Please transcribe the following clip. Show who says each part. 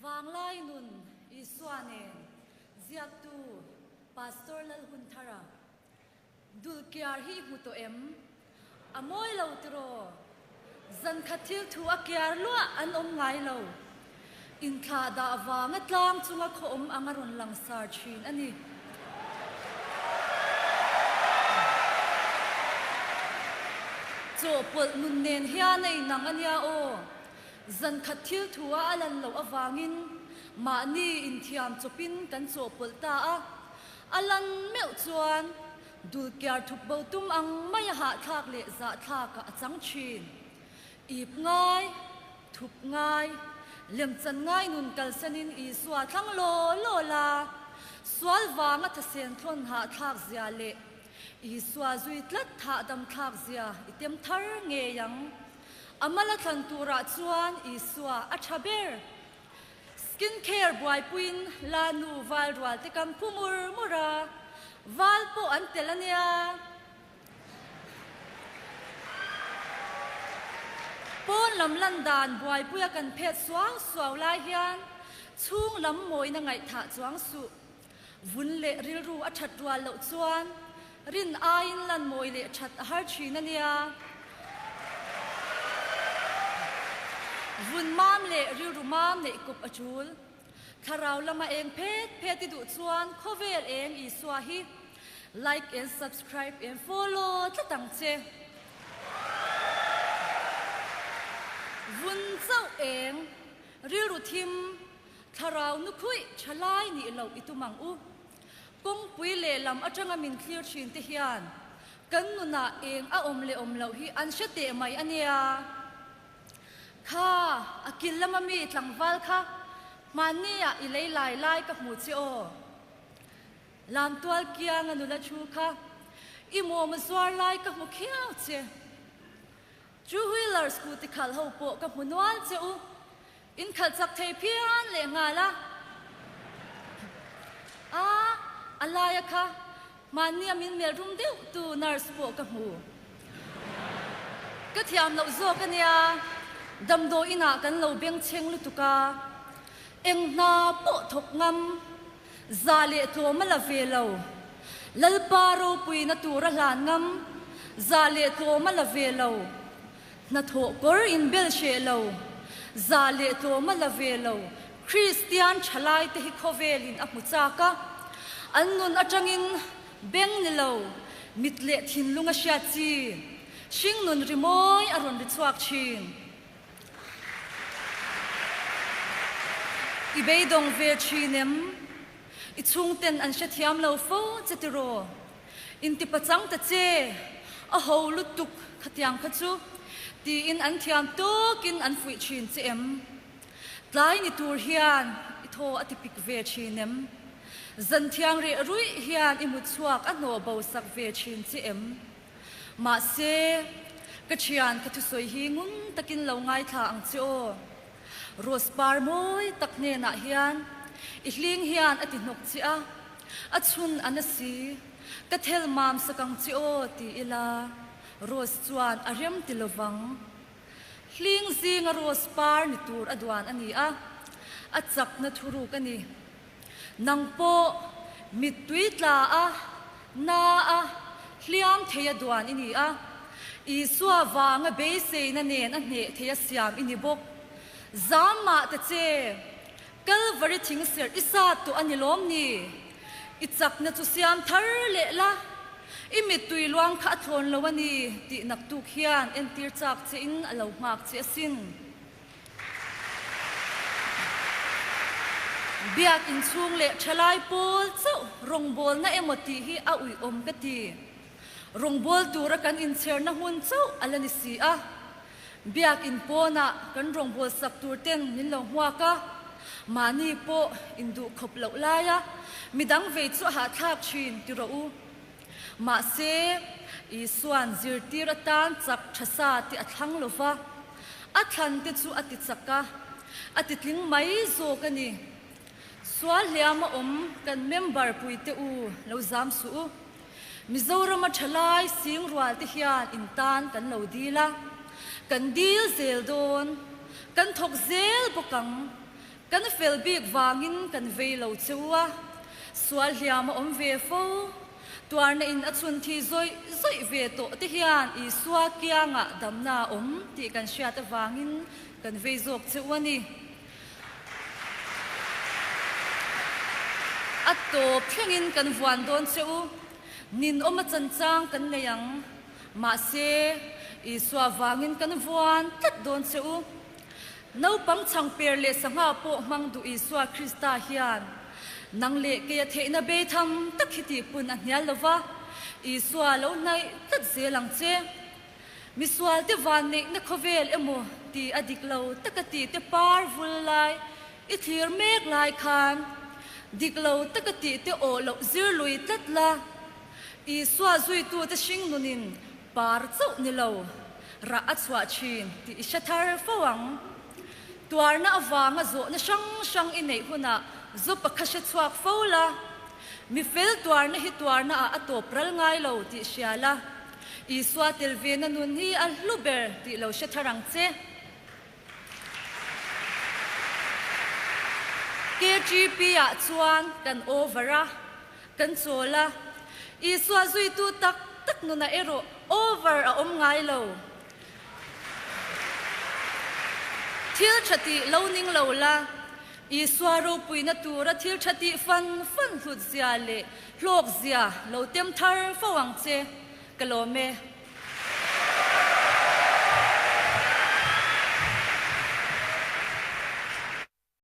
Speaker 1: Vanglai nun Isua nen ziaktu Pastor Lalhunthara Dulkiar hi i hmu tawh em? A mawi lo tiraw? Zankhat thil thu a kiar luah an awm ngai lo. Inthlah dah vanga tlang chunga khaw awm ang a rawn langsar thin a ni. Chawhpawlh nun nen hian a inang a nia aw. Zankhat thil thu a a lan loh avangin mahni inthiam chawpin kan chawhpawlh ta a. A lan meuh chuan dulkiar thup bo tum ang mai a hahthlak leh zahthlakah a chang thin. Ip ngai, thup ngai, lemchan ngai nun kalsanin Isua thlang law law la, sual vanga thasen thlawn hahthlak zia leh Isua zui tlat thahdam thlak zia i tem thar ngei ang. A mala thlan turah chuan Isua a tha ber. Skin care buaipuiin la nu val rual te kam phu mur mur a, val pawh an tel a nia. Pawn lam lan dan buaipuia kan phet suau suau lai hian chhung lam mawina ngaihthah chuang suh. Vun leh rilru a that rual loh chuan rin aiin lan mawi leh that a har thin a nia. Vun mam leh rilru mam neih kawp a tul. Thlarau lama eng phet phet i duh chuan khawvel eng Isua hi like and subscribe and follow tlat ang che. Vun chauh eng rilru thim Thlarau nu khuih tha lai nih loh i tum ang u. Kawngpui lehlam atanga min thlir thin te hian kan nunah eng a awm leh awm loh hi an hre teh mai a nia. Kha a kil lama mi tlangval kha hmanni ah i lei lai lai ka hmu che aw. Lamtual kianga nula thu kha i mawm a zuar lai ka hmu khiau che. Two wheeler scooty khalh ho pawh ka hmu nual che u. In khalh chak thei phian leh nghal a. A, a laia kha mahnia min mel rum deuh tu nurse pawh ka hmu. Ka thiam loh zawk a nia, damdawi inah kan lo bengchheng lutuk a, eng hna pawh thawk ngam, za leh tlawm a la ve lo. Lalpa ropuina tur a hlan ngam, za leh tlawm a la ve lo. Hnathawh kawr inbel hreh lo, zah leh tlawm a la ve lo, Kristian thalaite hi khawvelin a hmu chak a, an nun atangin beng ni lo, mit leh thinlung a hriat chi, hringnun rimawi a rawn ri chhuak thin. I beidawng ve thin em? I chhungten an hrethiam lo fo che tiraw? Intipachang ta che, a ho lutuk khatiang kha chu, tiin an thiam tawkin an fuih thin che em? Tlai ni tur hian i thaw a tipik ve thin em? Zan thiang reh ruih hian i mutchhuak a hnawh bo sak ve thin che em? Mahse, ka thian ka thusawi hi ngun takin lo ngaithla ang che aw. Rose par mawi tak hnenah hian i hling hian a ti hnawk che a, a chhun a na si, ka thel mam sak ang che aw ti ila Rose chuan a rem ti lovang. Hling zinga Rose par ni tur a duan a ni a, a chakna thuruk a ni. Nang pawh mittui tla a, na a, hliam thei a duan i ni a, Isua vanga beiseina nen a hneh thei a siam i ni bawk. Zam mah ta che, Kalvari thingserh i sat tawh a ni lawm ni? I chakna chu siam thar leh la, i mittui luang kha a thlawn lo a ni tih naktuk hian entir chak che in a lo nghak che asin. Biak inchhung leh thalai pawl chauh rawngbawlna emaw tih hi a uiawm ka ti. Rawngbawl tura kan inchherna hmun chauh a la ni si a. Biak in pawnah kan rawngbawl sak tur ten min lo hmuak a, mahni pawh induh khawp loh laia midang vei chu a hahthlak thin ti rawh u. Mahse, Isua'n zirtir atan chak tha sa tih a thlang lo va, a thlan te chu a ti chak a, a ti tling mai zawk a ni. Sual hliam a awm kan member puite u lo zam suh u. Mizorama thalai sing rual te hian in tan kan lo dil a, kan dil zel dawn, kan thawk zel bawk ang. Kan fel bik vangin kan vei lo che u a, sual hliam a awm ve fo. Tuarna in a chhun thi zawih zawih ve tawh te hian Isua kiangah damna a awm tih kan hriat avangin kan vei zawk che u a ni. A tawp thlengin kan vuan dawn che u. Ninawm a chanchang kan nei ang. Mahse, Isua vangin kan vuan tlat dawn che u. Naupang chhangper leh sangha pawh hmang duh Isua Krista hian nang leh keia theihna bei tham tak hi tih pun a hnial lo va, Isua lo hnaih tlat zel ang che. Misualte vanneihna khawvel emaw ti a dik lo taka tih te par vul lai i thlir mek lai khan dik lo taka tih te awh loh zir lui tlat la. Isua zuitute hringnunin par chauh ni lo, rah a chhuah thin tih i hre thar fo ang. Tuarna avanga zawhna hrang hrang i neih hunah zu pakhat hre chhuak fo la. Mi fel tuarna hi tuarna ah a tawp ral ngai lo tih hria la. Isua tel vena nun hi a hlu ber tih lo hre thar ang che. KGP ah chuan kan over a, kan chawl a. Isua zuitu tak tak nunah erawh over a awm ngai lo. Thil tha tih lo ning lo la, Isua ropuina tura thil tha tih fan fan hlut zia leh hlawk zia lo tem thar fo ang che. Ka lawm e.